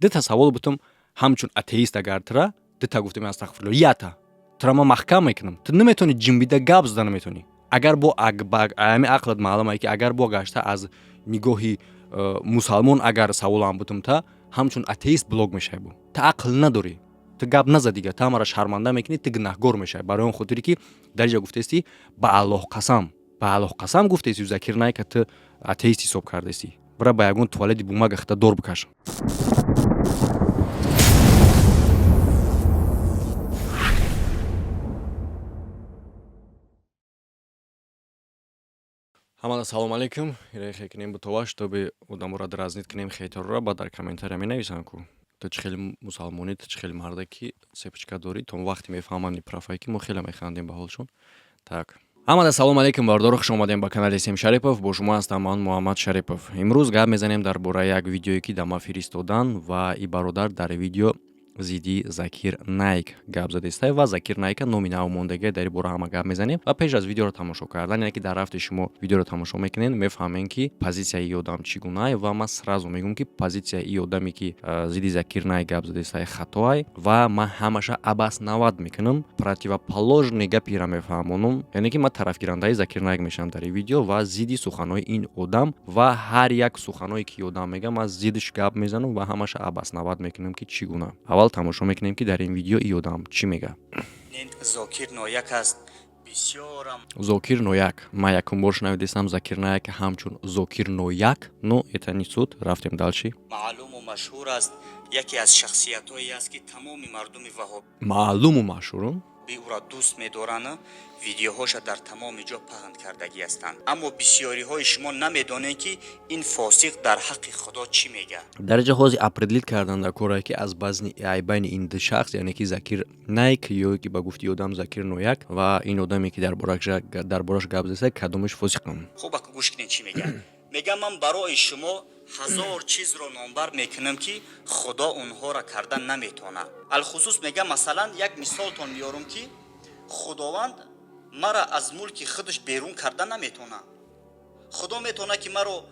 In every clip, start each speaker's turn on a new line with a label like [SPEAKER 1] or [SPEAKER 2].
[SPEAKER 1] Дута савол бутум, ҳамчун атеист агар тира дута гуфтем, астағфирулло, ята тира ман маҳкам мекунам. Ту наметавонӣ ҷимбида гап зада наметавонӣ. Агар бо ами ақлат маълум ае, ки агар бо гашта аз нигоҳи мусалмон агар саволам бутум, та ҳамчун атеист блок мешавӣ. Бу ту ақл надорӣ, ту гап наза дига, ту ҳамаро шарманда мекунӣ, ту гунаҳгор мешавӣ, барои он хотире ки дар ҷа гуфтаисти, ба Аллоҳ қасам, ба Аллоҳ қасам гуфтаисти, Закир Найка ту атеист ҳисоб кардаисти. Бира, ба ягон туалети бумага хита дор бикаш. Ҳамада салом алейкум. Ирехе кунем бутова, чтобы одаморо дразнить кунем, хейтерора ба дар комментария менависанд ку: ту чӣ хеле мусалмонӣ, ту чӣ хеле марде ки цепочка дорӣ. То вақте мефаҳманд неправ ае, ки мо хеле механдем ба ҳолшон. Так, ҳамада салом алейкум, бардоро, хуш омадем ба канали Сем Шарипов. Бо шумо ҳастам ман, Муҳаммад Шарипов. Имрӯз гап мезанем дар бораи як видеое, ки да ма фиристодан ва и бародар дар видео зидди Закир Найк гап задеста ва Закир Найка номи навмондагия. Дар ин бора ҳама гап мезанем. Ва пеш аз видеоро тамошо кардан, яъне ки дар рафти шумо видеоро тамошо мекунед, мефаҳмем, ки позитсияи и одам чӣ гунае. Ва ман сразу мегӯям, ки позитсияи и одаме, ки зидди Закир Найк гап задеста, хатоай ва ман ҳамаша обосновать мекунам, противоположный гапира мефаҳмонам. Яъне ки ман тарафгирандаи Закир Найк мешавам дар ин видео ва зидди суханҳои ин одам ва ҳар як суханҳое ки одам мега, ман зиддиш гап мезанам ва ҳамаша обосновать мекунам, ки чӣ гуна. Аввал тамошо мекунем, ки дар ин видео и одам чӣ мега.
[SPEAKER 2] Зокир Нояк аст, бисёрам.
[SPEAKER 1] Зокир Нояк, ман якум бор шунавидистам Закир Наяк ҳамчун Зокир Нояк, но это не суть. Рафтем дальше.
[SPEAKER 2] Маълуму машҳур аст, яке аз шахсиятҳое аст, ки тамоми мардуми ваҳобӣ
[SPEAKER 1] Маълуму машҳурум.
[SPEAKER 2] ӯро дӯст медоранд, видеоҳоша дар тамоми ҷо паҳн кардагӣ ҳастанд. Аммо бисёриҳои шумо намедонед, ки ин фосиқ дар ҳаққи Худо чӣ мега.
[SPEAKER 1] Дар ҷа ҳози определить кардан дар корае, ки аз базни ай байни ин ду шахс, яъне ки Закир Найк ё ки ба гуфти одам Закир Нояк ва ин одаме, ки дар бораш гап зеста, кадомаш фосиқам.
[SPEAKER 2] Хуб, ака, гӯш кунед, чӣ мега. Мега: ман барои шумо ҳазор чизро номбар мекунам, ки Худо онҳоро карда наметавонад. Алхусус мега, масалан, як мисолтон меёрам, ки Худованд мара аз мулки худаш берун карда наметавонад. Худо метавонад, ки маро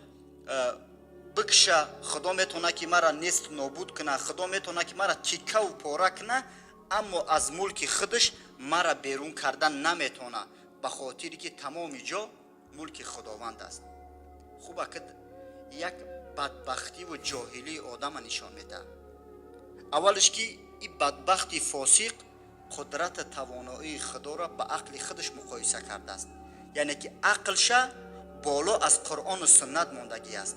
[SPEAKER 2] бикша, Худо метавонад, ки мара нест нобуд кунад, Худо метавонад, ки мара тиккаву пора кунад, аммо аз мулки худаш мара берун карда наметавонад, ба хотире ки тамоми ҷо мулки Худованд аст. Хуб, ака, як бадбахтиву ҷоҳилии одама нишон медиҳад. Аввалаш, ки и бадбахти фосиқ қудрати тавоноии Худоро ба ақли худаш муқоиса кардааст, яъне ки ақлша боло аз Қуръону суннат мондагӣ аст.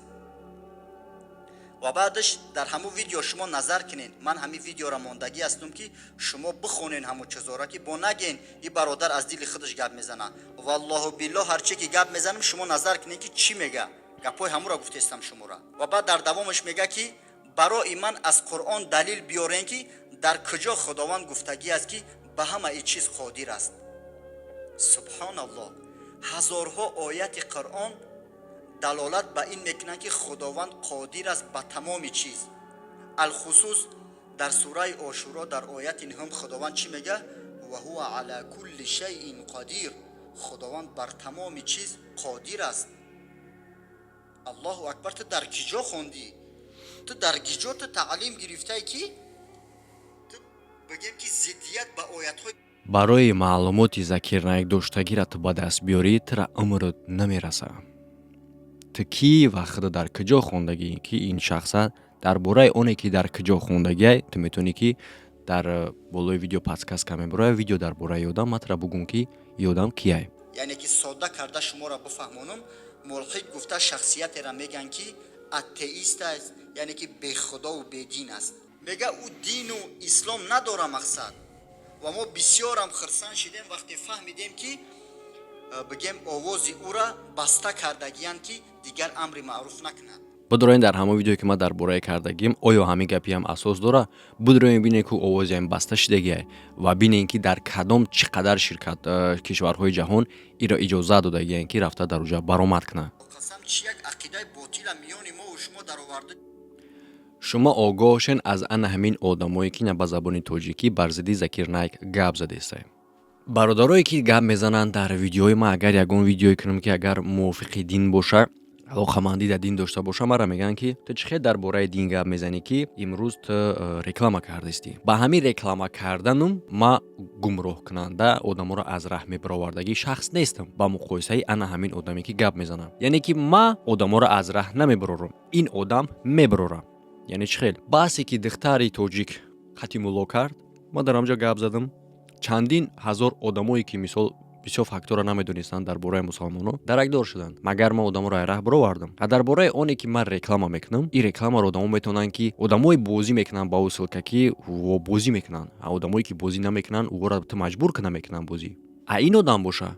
[SPEAKER 2] Ва баъдаш дар ҳамун видео шумо назар кунед, ман ҳамин видеоро мондагӣ ҳастум, ки шумо бихонед ҳамун чизоро, ки бо наген и бародар аз дили худаш гап мезана. Валлоҳу биллоҳ, ҳарче ки гап мезанам, шумо назар кунед, ки чӣ мега. Гапҳои ҳамуро гуфтестам шуморо. Ва баъд дар давомаш мега, ки барои ман аз Қуръон далил биёрен, ки дар куҷо Худованд гуфтагӣ аст, ки ба ҳамаи чиз қодир аст. Субҳоналлоҳ, ҳазорҳо ояти Қуръон далолат ба ин мекунанд, ки Худованд қодир аст ба тамоми чиз. Алхусус дар сураи Ошуро дар ояти нҳум Худованд чӣ мега? Ва ҳува ала кулли шайин қодир. Худованд бар тамоми чиз қодир аст. Аллоҳу акбар! Ту дар киҷо хондӣ? Ту дар киҷо ту таълим гирифтае, ки ту бигем, ки зиддият ба оятҳои
[SPEAKER 1] Барои маълумоти Закир Найк доштагира ту ба даст биёрӣ, тура умрат намераса. Ту кӣ ва худо дар куҷо хондагӣ, ки ин шахса дар бораи оне, ки дар куҷо хондагиай, ту метавонӣ, ки дар болои видео подсказка мебароя, видео дар бораи одам, ман тура бугум, ки и одам кияй.
[SPEAKER 2] Яъне ки содда карда шуморо бифаҳмонам, мулҳид гуфта шахсиятеро мегӯянд, ки атеист аст, яъне ки бехудову бедин аст. Мега, ӯ дину ислом надора мақсад. Ва мо бисёрам хирсанд шидем, вақте фаҳмидем, ки бигем, овози ӯра баста кардагиянд, ки дигар амри маъруф накунад.
[SPEAKER 1] Бидроен дар ҳамон видеое, ки ман дар бораи кардагим, оё ҳамин гапиам асос дора? Бидроен, бинен, ку овозиам баста шидагиай ва бинен, ки дар кадом чӣ қадар ширкат кишварҳои ҷаҳон иро иҷозат додагиянд, ки рафта дар уҷа баромад кунад.
[SPEAKER 2] Қасам, чи як ақидаи ботила миёни мову шумо дароварда.
[SPEAKER 1] Шумо огоҳ шен аз ана ҳамин одамое, ки на ба забони тоҷикӣ бар зидди Закир Найк гап задестаем. Бародарое, ки гап мезананд дар видеои ман, агар ягон видеое кунам, ки агар мувофиқи дин боша, Алоқамандӣ дар дин дошта бошам, мара мегӯянд, ки ту чӣ хел дар бораи дин гап мезанӣ, ки имрӯз ту реклама кардистӣ. Ба ҳамин реклама карданум ма гумроҳкунанда, одаморо аз раҳ мебаровардагӣ шахс нестам ба муқоисаи ана ҳамин одаме, ки гап мезанам. Яъне ки ма одаморо аз раҳ намебарорам, ин одам мебарорам. Яъне чӣ хел баҳсе, ки духтари тоҷик хати мулло кард, ман дар ҳамҷо гап задам. Чандин ҳазор одамое, ки мисол бисёр фактора намедонистанд дар бораи мусалмоно, даракдор шуданд. Магар ман одаморо ай раҳ баровардам? А дар бораи оне, ки ман реклама мекунам, ин рекламаро одамо метавонанд, ки одамое бозӣ мекунанд ба ссылка, ки бозӣ мекунанд, а одамое, ки бозӣ намекунанд, ӯро ту маҷбур кана мекунанд бозӣ. А ин одам боша,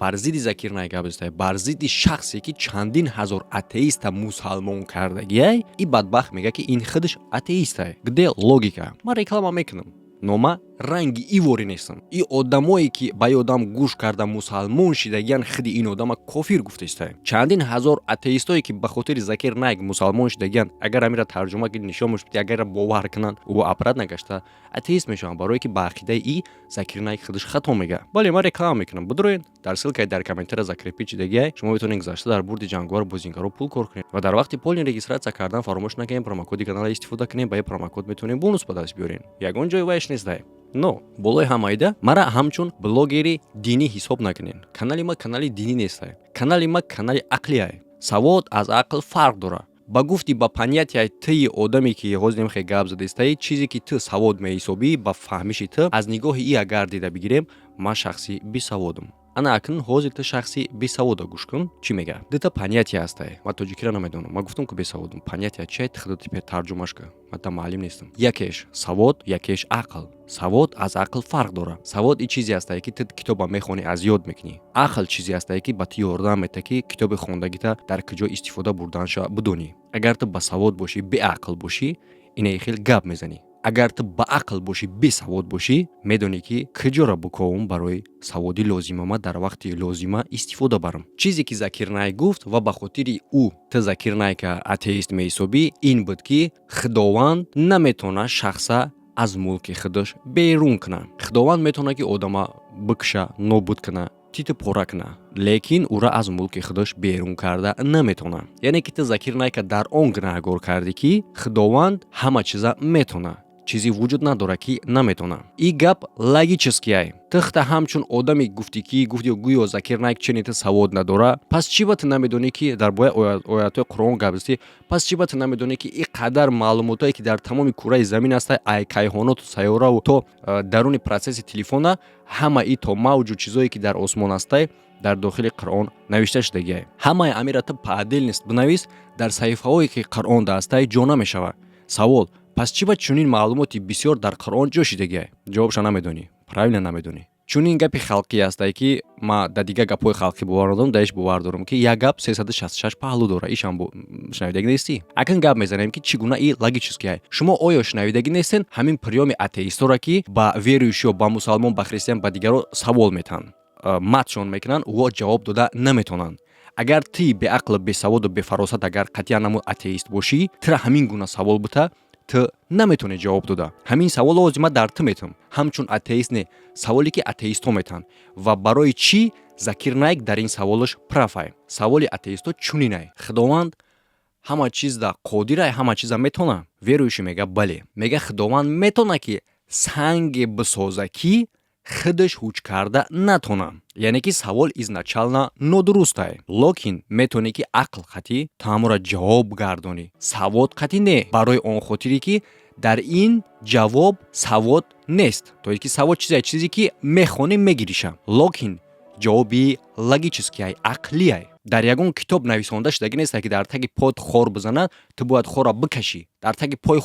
[SPEAKER 1] бар зидди Закир Найк гап зада, бар зидди шахсе, ки чандин ҳазор атеиста мусалмон кардагиай. И бадбахт мегӯяд, ки ин худаш атеистай. Где логика? Ман реклама мекунам, но ма ранги иворӣ нестам. И одамое, ки ба и одам гӯш карда мусалмон шидагиян, худи ин одама кофир гуфтаистай. Чандин ҳазор атеистое, ки ба хотири Закир Найк мусалмон шидагиян, агар амира тарҷума ки нишон мешуд, агар бовар кунанд, ӯ обратно гашта атеист мешаванд, барое ки ба ақидаи и Закир Найк худаш хато мега. Бале, ман реклама мекунам. Бидроен, дар ссылкаи дар комментария закрепить шидагиай, шумо метавонед гузашта дар бурди ҷанговар бозингаро пул кор кунед. Ва дар вақти полный регистрация кардан фаромӯш накунед промокоди канала истифода кунед. Ба ин промокод метавонед бонус ба даст биёред. Ягон ҷои вайш нестай. Но болои ҳамаида мара ҳамчун блогери динӣ ҳисоб накунед. Канали ма канали динӣ нестай, канали ма канали ақлиай. Савод аз ақл фарқ дорад. Ба гуфти, ба понятияи тии одаме, ки ҳозир немихе гап задистаи, чизе, ки ту савод меҳисобӣ, ба фаҳмиши ту, аз нигоҳи и агар дида бигирем, ман шахси бисаводам. Ана акнун ҳозир ту шахси бесавода гӯш кун, чӣ мега. Дута понятие ҳастай. Ман тоҷикиро намедонам, ман гуфтам, ки бесаводам. Понятие чия? Худо теперь тарҷумаш кун, ман та маълим нестам. Якеш савод, якеш ақл. Савод аз ақл фарқ дорад. Савод и чизе ҳастае, ки ту китоба мехонӣ, аз ёд мекунӣ. Ақл чизе ҳастае, ки ба ту ёрдам метаҳад, ки китоби хондагита дар куҷо истифода бурданша бидонӣ. Агар ту басавод бошӣ, беақл бошӣ, инаи хел гап мезанӣ. Агар ту ба ақл бошӣ, бесавод бошӣ, медонӣ, ки куҷоро буковум барои саводи лозимама дар вақти лозима истифода барам. Чизе, ки Закир Найк гуфт ва ба хотири ӯ ту Закир Найка атеист меҳисобӣ, ин буд, ки Худованд наметавонад шахса аз мулки худаш берун кунад. Худованд метавонад, ки одама бикуша, нобуд кунад, титу пора кунад, лекин ӯра аз мулки худаш берун карда наметавонад. Яъне ки ту Закир Найка дар он гунаҳгор кардӣ, ки Худованд ҳама чиза метавонад, чизе вуҷуд надорад, ки наметавонад. И гап логический. Тихта ҳамчун одаме гуфтӣ, ки гуфти, гӯё Закир Найк чени ту савод надора. Пас чӣ ба ту намедонӣ, ки дар бораи оятҳои Қуръон гап застӣ? Пас чӣ ба ту намедонӣ, ки ин қадар маълумотое, ки дар тамоми кураи замин ҳаста, ай кайҳоноту сайёраву то даруни процессори телефона, ҳама и то мавҷу чизое, ки дар осмон ҳастай, дар дохили Қуръон навишта шудагиай? Ҳамаи амира ту по отдельности бинавис, дар саҳифаҳое, ки Қуръон даастай, ҷо намешавад. Савол: пас чӣ ба чунин маълумоти бисёр дар Қуръон ҷо шидагиай? Ҷавобша намедонӣ. Правильно, намедонӣ. Чунин гапи халқӣ ҳастае, ки ма дар дигар гапҳои халқӣ бовар надорам, дар иш бовар дорам, ки як гап 366 паҳлӯ дорад. Ишам шунавидагӣ нестӣ? Акн гап мезанем, ки чӣ гуна и логический. Шумо оё шунавидагӣ нестен ҳамин приёми атеисторо, ки ба верующиё, ба мусалмон, ба христиан, ба дигаро савол метаҳанд, матшон мекунанд, ӯ ҷавоб дода наметавонанд? Агар ти беақлу, бесаводу бефаросат, агар қатъиян намо атеист бошӣ, тира ҳамин гуна савол бута, ту наметавонӣ ҷавоб дода. Ҳамин саволро ҳозир ман дар ту метавам, ҳамчун атеист не, саволе, ки атеистҳо метаҳанд. Ва барои чӣ Закир Найк дар ин саволаш прав ай? Саволи атеистҳо чунинай: Худованд ҳама чизда қодирай, ҳама чиза метавона? Верующий мега: бале. Мега, Худованд метавона, ки санге бисоза, ки худаш ҳуҷ карда натона. Яъне ки савол изначально нодурустай, лекин метавонӣ, ки ақл қатӣ ту ҳамонро ҷавоб гардонӣ, савод қатӣ не, барои он хотире, ки дар ин ҷавоб савод нест. То есть ки савод чизе, чизе, ки мехонӣ, мегириша, лекин ҷавоби логический, ақлиай. Дар ягон китоб нависонда шудагӣ нест, ки дар таги под хор бизанад, ту бояд хорро бикашӣ. Дар таги пой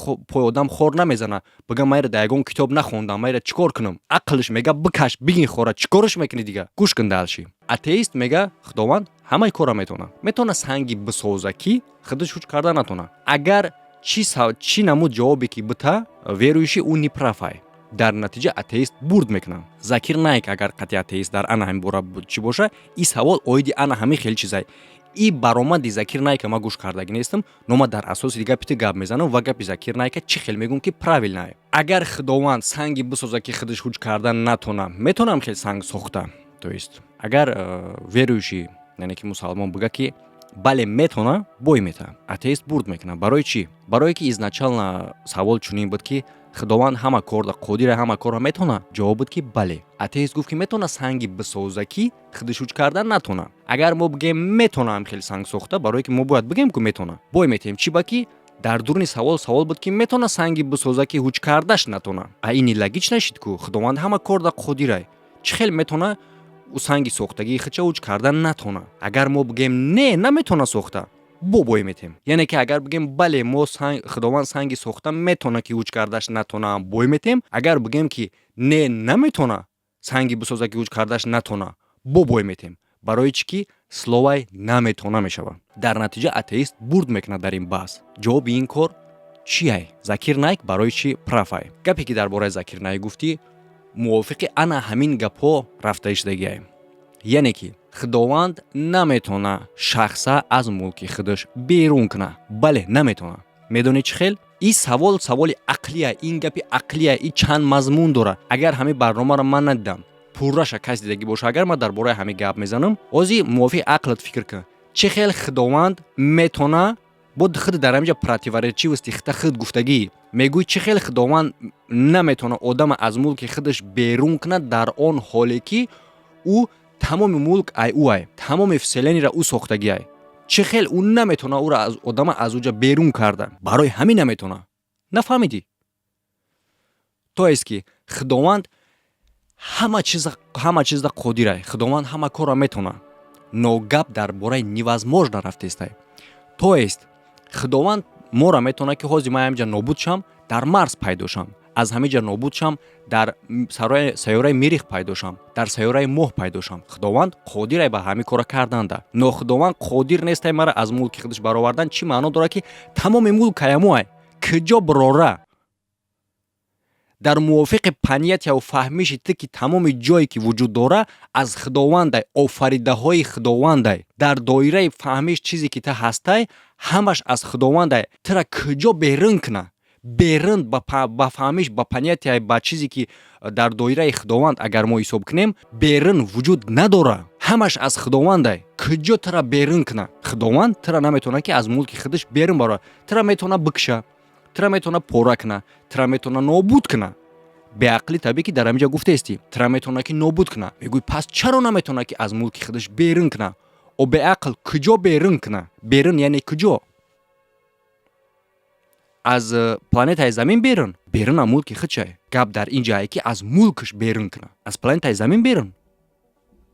[SPEAKER 1] одам хор намезана, бига: майра дар ягон китоб нахондам, майра чӣ кор кунам? Ақлш мега: бикаш, бигин хора, чӣ корш мекунӣ дига? Гӯш кун дальше. Атеист мега: Худованд ҳамаи корро метавонад, метавонад санги бисоза, ки худаш ҳуҷ карда натавонад. Агар чӣ намуд ҷавобе, ки бита верующий, ӯ неправ ай. Дар натиҷа атеист бурд мекунад. Закир Найк агар қатъи атеист дар ана ҳамин бора чӣ боша, и савол оиди ана ҳамин хел чизай. И баромади Закир Найка ман гӯш кардагӣ нестам, но ман дар асоси гапи ту гап мезанам ва гапи Закир Найка чӣ хел мегӯм, ки правильно. Агар Худованд санги бисоза, ки худаш ҳуҷ карда натона, метавонам хел санг сохта? То есть агар верующий, яъне ки мусалмон, бига, ки Бале, метона, бой мета, атеист бурд мекунад. Барои чӣ? Барое ки изначально савол чунин буд, ки Худованд ҳама корда қодира, ҳама корро метона. Ҷавоб буд, ки бале. Атеист гуфт, ки метона санги бисоза, ки худаш ҳуч кардан натона. Агар мо бигем, метона хеле санг сохта, барое ки мо бояд бигем, ку метона, бой метем. Чӣ ба ки дар дуруни савол савол буд, ки метона санги бисоза, ки ҳуч кардаш натона. А ини логично шид ку Худованд ҳама корда қодирай, чӣ хел метона ӯ санги сохтагии худша ҳуч кардан натона? Агар мо бигем, не, наметона сохта, бо бой метем. Яъне ки агар бигем, бале, мо Худованд санги сохта метона, ки ҳуч кардаш натона, бой метем. Агар бигем, ки не, наметона санги бисоза, ки ҳуч кардаш натона, бо бой метем. Барои чӣ ки словай наметона мешавад. Дар натиҷа атеист бурд мекунад дар ин баҳс. Ҷавоби ин кор чиай? Закир Найк барои чӣ прав ай? Гапе, ки дар бораи Закир Найк гуфтӣ, мувофиқи ана ҳамин гапҳо рафта иштагиай. Яъне ки Худованд наметона шахса аз мулки худаш берун куна. Бале, наметона. Медонӣ чӣ хел? Ин савол саволи ақлия, ин гапи ақлия, и чанд мазмун дорад. Агар ҳамин барномаро ман надидам, пурраша кас дидагӣ боша, агар ман дар бораи ҳамин гап мезанам, ози мувофиқи ақлат фикр кун, чӣ хел Худованд метона? Бо худ дар ҳаминҷа противоречивости хита худ гуфтагӣ мегӯй. Чӣ хел Худованд наметона одама аз мулки худаш берун кунад, дар он ҳоле ки ӯ тамоми мулк ай ӯ ай, тамоми вселенная ра ӯ сохтагӣ ай? Чӣ хел ӯ наметона ӯро аз одама аз уҷа берун карда? Барои ҳамин наметона. Нафаҳмидӣ? То есть ки Худованд ҳама чизда қодирай, Худованд ҳама корро метона, но гап дар бораи невозможно рафтестай. То есть Худованд моро метавонад, ки ҳозир ман ҳаминҷа нобуд шам, дар Марс пайдо шам, аз ҳамин ҷа нобуд шам, дар сайёраи Мирих пайдо шам, дар сайёраи Моҳ пайдо шам. Худованд қодирай ба ҳамин кора карданда, но Худованд қодир нестай мара аз мулки худаш баровардан. Чӣ маъно дорад, ки тамоми мулк каямуай, куҷо бирора? Дар мувофиқи понятия ву фаҳмиши ту, ки тамоми ҷое, ки вуҷуд дора, аз Худовандай, офаридаҳои Худовандай, дар доираи фаҳмиш чизе, ки ту ҳастай, ҳамаш аз Худовандай, тура куҷо берун куна? Берун ба фаҳмиш, ба понятия, ба чизе, ки дар доираи Худованд агар мо ҳисоб кунем, берун вуҷуд надора, ҳамаш аз Худовандай. Куҷо тура берун куна? Худованд тура наметавонад, ки аз мулки худаш берун барорад. Тура метавона бикша, тура метавона пора куна, тура метавона нобуд куна. Беақлӣ табиӣ, ки дар ҳаминҷа гуфтаестӣ, тура метавона, ки нобуд куна. Мегӯй, пас чаро наметавона, ки аз мулки худаш берун куна? О беақл, куҷо берун куна? Берун яъне куҷо? Аз планетаи Замин берун? Берунам мулки худшай. Гап дар ин ҷае, ки аз мулкаш берун куна. Аз планетаи Замин берун,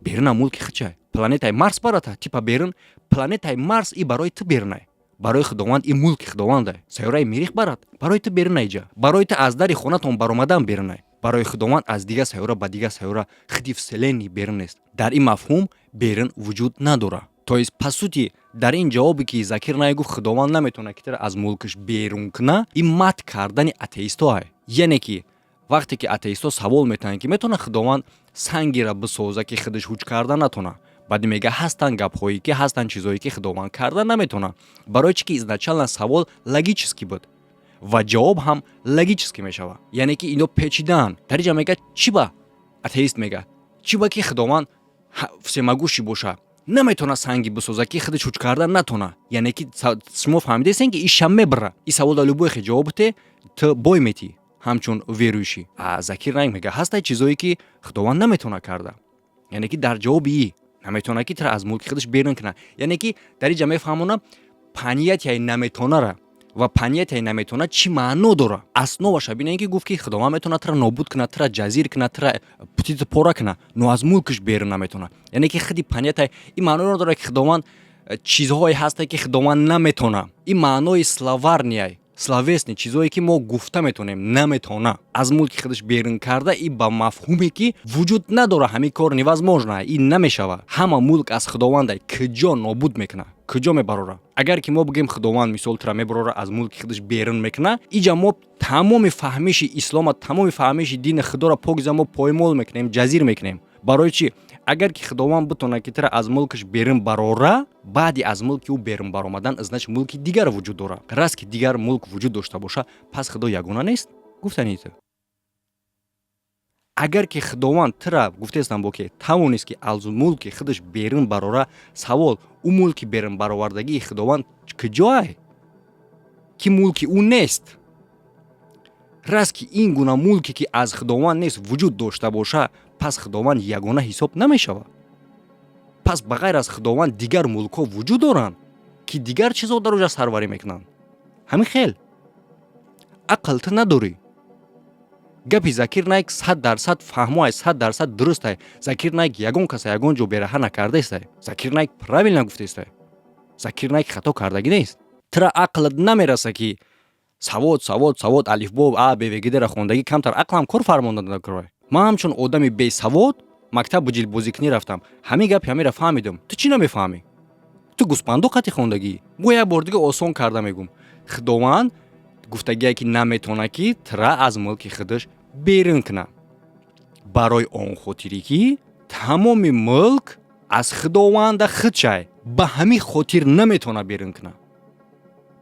[SPEAKER 1] берунам мулки худшай. Планетаи Марс барата типа берун, планетаи Марс и барои ту берунай, барои Худованд и мулки Худовандай. Сайёраи Мирих барад, барои ту берунай ҷа, барои ту аз дари хонатон баромадан берунай, барои Худованд аз дигар сайёра ба дигар сайёра, худи вселенная берун нест. Дар ин мафҳум берун вуҷуд надорад. То есть, по сути, дар ин ҷавобе, ки Закир Найк гуфт, Худованд наметавонад, ки тура аз мулкаш берун куна, ин мат кардани атеистоай. Яъне ки вақте ки атеистҳо савол метаҳанд, ки метавонад Худованд сангера бисоза, ки худаш ҳуч карда натона, баъд мега, ҳастанд гапҳое, ки ҳастанд чизҳое, ки Худованд карда наметавонад. Барои чӣ ки изначально савол логически буд ва ҷавоб ҳам логически мешавад. Яъне ки ино печидаанд. Дар инҷа мега, чӣ ба атеист мега, чӣ ба ки Худованд всемогущий боша, наметавонад санги бисоза, ки худаш ҳуч карда натона? Яъне ки шумо фаҳмидаестен, ки иша мебара. И савол дар любой хе ҷавоб те, ту бой метӣ ҳамчун верующий. А Закир Найк мега, ҳастай чизое, ки Худованд наметавонад карда. Яъне ки дар ҷавоби и наметавонад, ки тура аз мулки худаш берун кунад. Яъне ки дар инҷа мефаҳмонам понятия и наметонара ва понятия и наметона чӣ маъно дора. Основа ша бинем, ки гуфт, ки Худованд метавонад тура нобуд кунад, тура ҷазир кунад, тура птица пора кунад, но аз мулкаш берун наметавонад. Яъне ки худи понятия ин маъноро дорад, ки Худованд чизҳое ҳастае, ки Худованд наметавонад. Ин маънои словарный ай, словесный, чизҳое, ки мо гуфта метавонем. Наметавона аз мулки худаш берун карда, и ба мафҳуме, ки вуҷуд надора, ҳамин кор невозможно, ин намешавад. Ҳама мулк аз Худовандай, куҷо нобуд мекунад, куҷо мебарора? Агар ки мо бигӯем, Худованд мисол тура мебарора, аз мулки худаш берун мекунад, иҷа мо тамоми фаҳмиши ислома, тамоми фаҳмиши дини Худоро покиза мо поймол мекунем, ҷазир мекунем. Барои чӣ? Агар ки Худованд битонад, ки тура аз мулкаш берун барора, баъди аз мулки ӯ берун баромадан, значит, мулки дигар вуҷуд дорад. Раст ки дигар мулк вуҷуд дошта боша, пас Худо ягона нест. Гуфтани ту. Агар ки Худованд тира гуфтаестам, бо ки тавонист, ки аз мулки худаш берун барора, савол: ӯ мулки берун баровардагии Худованд куҷоай, ки мулки ӯ нест? Раст ки ин гуна мулке, ки аз Худованд нест, вуҷуд дошта боша, пас Худованд ягона ҳисоб намешавад. Пас ба ғайр аз Худованд дигар мулкҳо вуҷуд доранд, ки дигар чизҳо дар оҷа сарварӣ мекунанд. Ҳамин хел ақл ту надорӣ. Гапи Закир Найк 100% фаҳмоай, 100% дурустай. Закир Найк ягон каса ягон ҷо бераҳа накардаестай. Закир Найк правильно гуфтаестай. Закир Найк хато кардагӣ нест. Тира ақлат намераса, ки савод, савод, савод, алифбо а б в г дра хондагӣ, камтар ақлам кор фармонда накарай. Ман ҳамчун одами бесавод мактаб буҷилбозикунӣ рафтам, ҳамин гапи ҳамира фаҳмидам. Ту чӣ намефаҳмӣ? Ту гӯспандо қати хондагӣ. Бо як бор дига осон карда мегӯм: Худованд гуфтагие, ки наметавонад, ки тира аз мулки худаш берун кунад, барои он хотире, ки тамоми мулк аз Худованда худшай. Ба ҳамин хотир наметавонад берун кунад.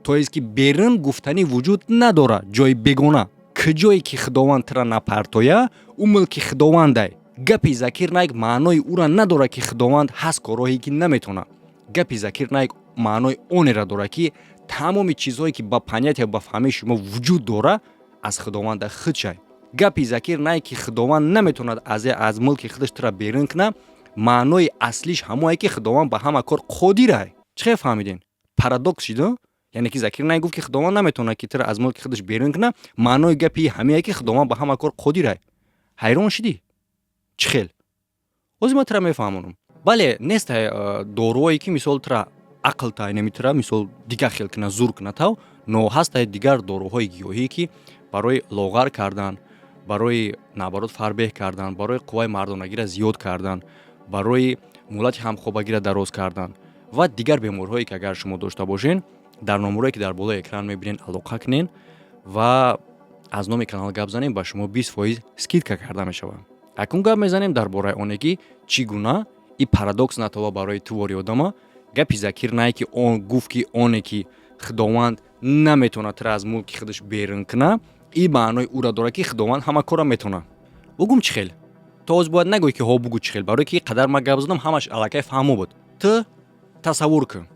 [SPEAKER 1] То есть ки берун гуфтанӣ вуҷуд надорад, ҷои бегона. Куҷое ки Худованд тира напартоя, ӯ мулки Худовандай. Гапи Закир Найк маънои ӯра надорад, ки Худованд ҳаст корҳое, ки наметавонад. Гапи Закир Найк маънои онеро дорад, ки тамоми чизҳое, ки ба понятия, ба фаҳмии шумо вуҷуд дорад, аз Худованда худшай. Гапи Закир Найк, ки Худованд наметавонад аз мулки худаш тура берун кунад, маънои аслиш ҳамое, ки Худованд ба ҳама кор қодирай. Чӣ хел фаҳмидем? Парадокс шидо. Яъне ки Закир Найк гуфт, ки Худованд наметавонад, ки тура аз мулки худаш берун кунад, маънои гапи ҳамее, ки Худованд ба ҳама кор қодирай. Ҳайрон шидӣ? Чӣ хел? Ҳозир ман тура мефаҳмонам. Бале, нест доруое, ки мисол тура ақл тайнами, тура мисол дигар хел куна, зур куна тав, но ҳастае дигар доруҳои гиёҳие, ки барои лоғар кардан, барои наоборот фарбеҳ кардан, барои қувваи мардонагиро зиёд кардан, барои муҳлати ҳамхобагиро дароз кардан ва дигар бемориҳое, ки агар шумо дошта бошен, дар номерое, ки дар болои экран мебинен, алоқа кунен ва аз номи канал гап занем, ба шумо 20% скидка карда мешавад. Акнун гап мезанем дар бораи оне, ки чӣ гуна и парадокс натова барои тувори одама. Гапи Закир Найк, ки он гуфт, ки оне ки Худованд наметавонад тура аз мулки худаш берун куна, и маънои ӯра дорад, ки Худованд ҳама корро метавонад. Бугум чӣ хел? То ҳоз бояд нагӯй, ки ҳо, бугӯ чӣ хел, барое ки қадар ман гап задам, ҳамаш аллакай фаҳмо буд. Ту тасаввур кун,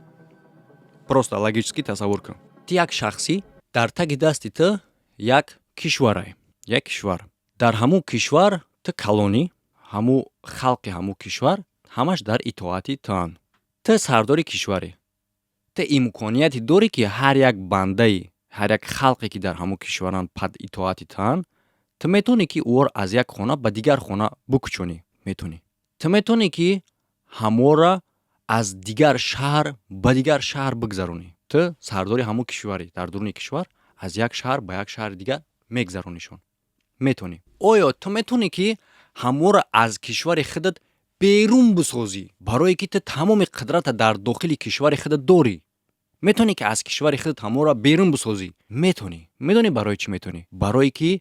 [SPEAKER 1] просто логически тасаввур кун: ту як шахсӣ, дар таги дасти ту як кишварай, як кишвар. Дар ҳамун кишвар ту калонӣ, ҳамун халқи ҳамун кишвар ҳамаш дар итоати туанд. Ту сардори кишварӣ. Ту имконияте дорӣ, ки ҳар як бандаи, ҳар як халқе, ки дар ҳамун кишваранд, под итоати туанд, ту метавонӣ, ки ӯро аз як хона ба дигар хона букӯчонӣ? Метавонӣ. Ту метавонӣ, ки ҳаморо аз дигар шаҳр ба дигар шаҳр бигзаронӣ? Ту сардори ҳамун кишварӣ, дар дуруни кишвар аз як шаҳр ба як шаҳри дигар мегзаронишон, метавонӣ? Оё ту метавонӣ, ки ҳаморо аз кишвари худат берун бисозӣ, барое ки ту тамоми қудрата дар дохили кишвари худат дорӣ? Метавонӣ, ки аз кишвари худат ҳаморо берун бисозӣ? Метавонӣ. Медонӣ, барои чӣ метавонӣ? Барое ки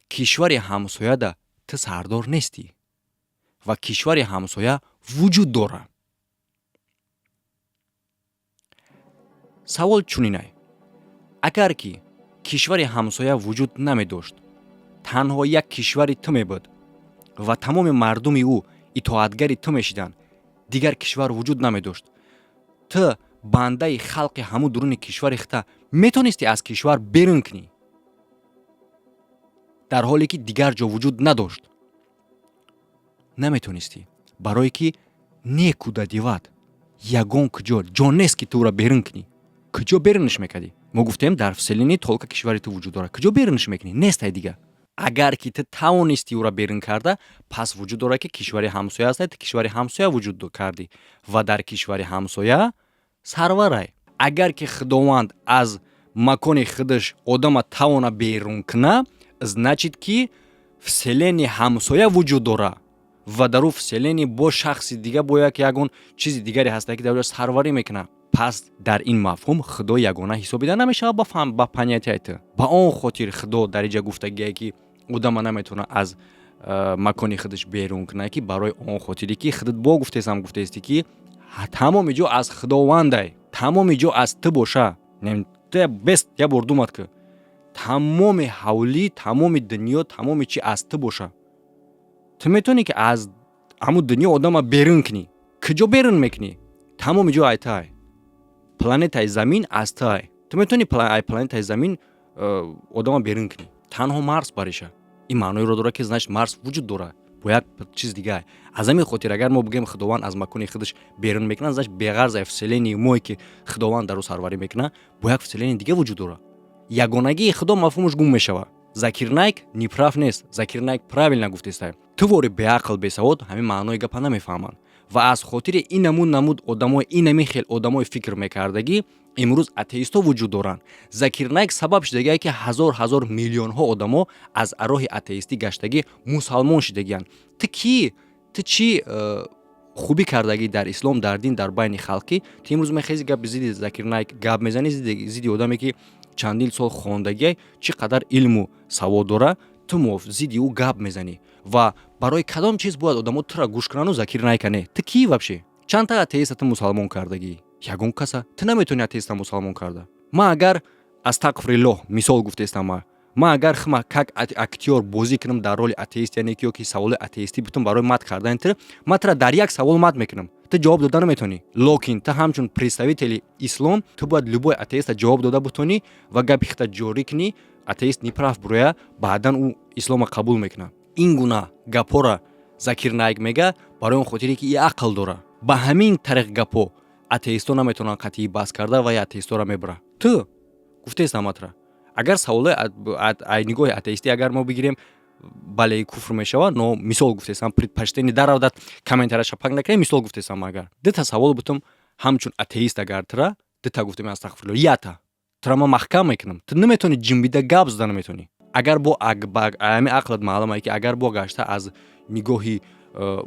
[SPEAKER 1] кишвари ҳамсояда ту сардор нестӣ ва кишвари ҳамсоя вуҷуд дорад. Савол чунинай: агар ки кишвари ҳамсоя вуҷуд намедошт, танҳо як кишвари ту мебуд ва тамоми мардуми ӯ итоатгари ту мешиданд, дигар кишвар вуҷуд намедошт, ту бандаи халқи ҳамун дуруни кишвари хита метонистӣ аз кишвар берун кунӣ, дар ҳоле ки дигар ҷо вуҷуд надошт? Наметонистӣ, барое ки некуда девать, ягон куҷо ҷо нест, ки ту ӯро берун кунӣ. Куҷо берунаш мекардӣ? Мо гуфтем, дар вселенная только кишвари ту вуҷуд дорад. Куҷо берунаш мекунӣ? Нестай дига. Агар ки ту тавонистӣ ӯро берун карда, пас вуҷуд дорад, ки кишвари ҳамсоя ҳастай. Ту кишвари ҳамсоя вуҷуд кардӣ ва дар кишвари ҳамсоя сарварай. Агар ки Худованд аз макони худаш одама тавона берун куна, значит, ки вселенная ҳамсоя вуҷуд дорад ва дар ӯ вселенная бо шахси дига, бо як ягон чизи дигаре ҳаста, ки дар ӯ сарварӣ мекунад. Пас дар ин мафҳум Худо ягона ҳисобида намешавад ба понятияи ту. Ба он хотир Худо дар иҷа гуфтагие, ки одама наметавонад аз макони худаш берун кунад, ки барои он хотире, ки худат бо гуфтесам, гуфтаисти, ки тамоми ҷо аз Худовандай, тамоми ҷо аз ту боша. Бест як бор думать ки тамоми ҳавлӣ, тамоми дунё, тамоми чи аз ту боша. Ту метавонӣ, ки аз ҳамун дунё одама берун кунӣ. Куҷо берун мекунӣ? Тамоми ҷо ай тай, планетаи Замин аз тай. Ту метавонӣ ай планетаи Замин одама берун кунӣ? Танҳо Марс бариша. Ин маъноеро дорад, ки, значит, Марс вуҷуд дорад бо як чиз дигар. Аз ҳамин хотир, агар мо бигӯем, Худованд аз макони худаш берун мекунад, значит, беғарз аз вселенной мое, ки Худованд дар ӯ сарварӣ мекунад, бо як вселенной дига вуҷуд дорад. Ягонагии Худо мафҳумаш гум мешавад. Закир Найк неправ нест, Закир Найк правильно гуфтеста. Ту вори беақл, бесавод ҳамин маънои гапа намефаҳманд ва аз хотири инамун намуд одамои, инами хел одамои фикр мекардагӣ имрӯз атеистҳо вуҷуд доранд. Закир Найк сабаб шудагие, ки ҳазор ҳазор миллионҳо одамо аз роҳи атеистӣ гаштагӣ мусалмон шудагиянд. Ту кӣ? Ту чӣ хубӣ кардагӣ дар ислом, дар дин, дар байни халқӣ? Ту имрӯз мехези, гапи зидди Закир Найк гап мезанӣ, зидди одаме, ки чандин сол хондагиай, чӣ қадар илму савод дора. Ту зидди ӯ гап мезанӣ ва барои кадом чиз бояд одамо тура гӯш кунану Закир Найка не? Ту кӣ вообще? Чандта атеиста ту мусалмон кардагӣ? Ягон каса ту наметавонӣ атеиста мусалмон карда. Ман агар, астағфириллоҳ, мисол гуфтестам, ман агар хма как актёр бозӣ кунам дар роли атеист, яъне ки ёки саволи атеистӣ бутун барои мат кардани ту, ман тура дар як савол мат мекунам, ту ҷавоб дода наметавонӣ. Локин ту ҳамчун представители ислом, ту бояд любой атеиста ҷавоб дода бутонӣ ва гапи хита ҷорӣ кунӣ. Атеист неправ буроя, баъдан ӯ ислома қабул мекунад. Ин гуна гапҳоро Закир Найк мега барои он хотире, ки и ақл дора. Ба ҳамин тариқ гапҳо атеистҳо наметавонанд қатъӣ баҳс карда ва атеистҳоро мебурад. Ту гуфтест аматра, агар саволои ай нигоҳи атеистӣ агар мо бигирем, бале, куфр мешавад. Но мисол гуфтесам, предпочтение даравдат, комментарияша пак накунем. Мисол гуфтесам, агар дута савол бутум ҳамчун атеист, агар тра дута гуфтем, астағфирулло, ята тра ман маҳкам мекунам. Ту наметавонӣ ҷимбида гап зада наметавонӣ. Агар бо ами ақлат маълум, ки агар бо гашта аз нигоҳи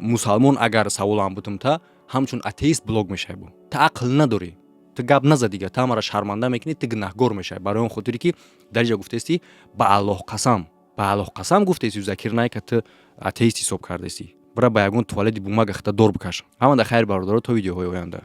[SPEAKER 1] мусалмон агар саволам бутум, та ҳамчун атеист блок мешавӣ. Бо ту ақл надорӣ, ту гап наза дига, ту ҳамаро шарманда мекунӣ, ту гунаҳгор мешавӣ, барои он хотире, ки дар ҷа гуфтестӣ: «Ба Аллоҳ қасам». Ба Аллоҳ қасам гуфтести, Закир Найка ту атеист ҳисоб кардестӣ. Бира, ба ягон туалети бумага хита дор бикаш. Ҳамада хайр, бародаро, то видеоҳои оянда.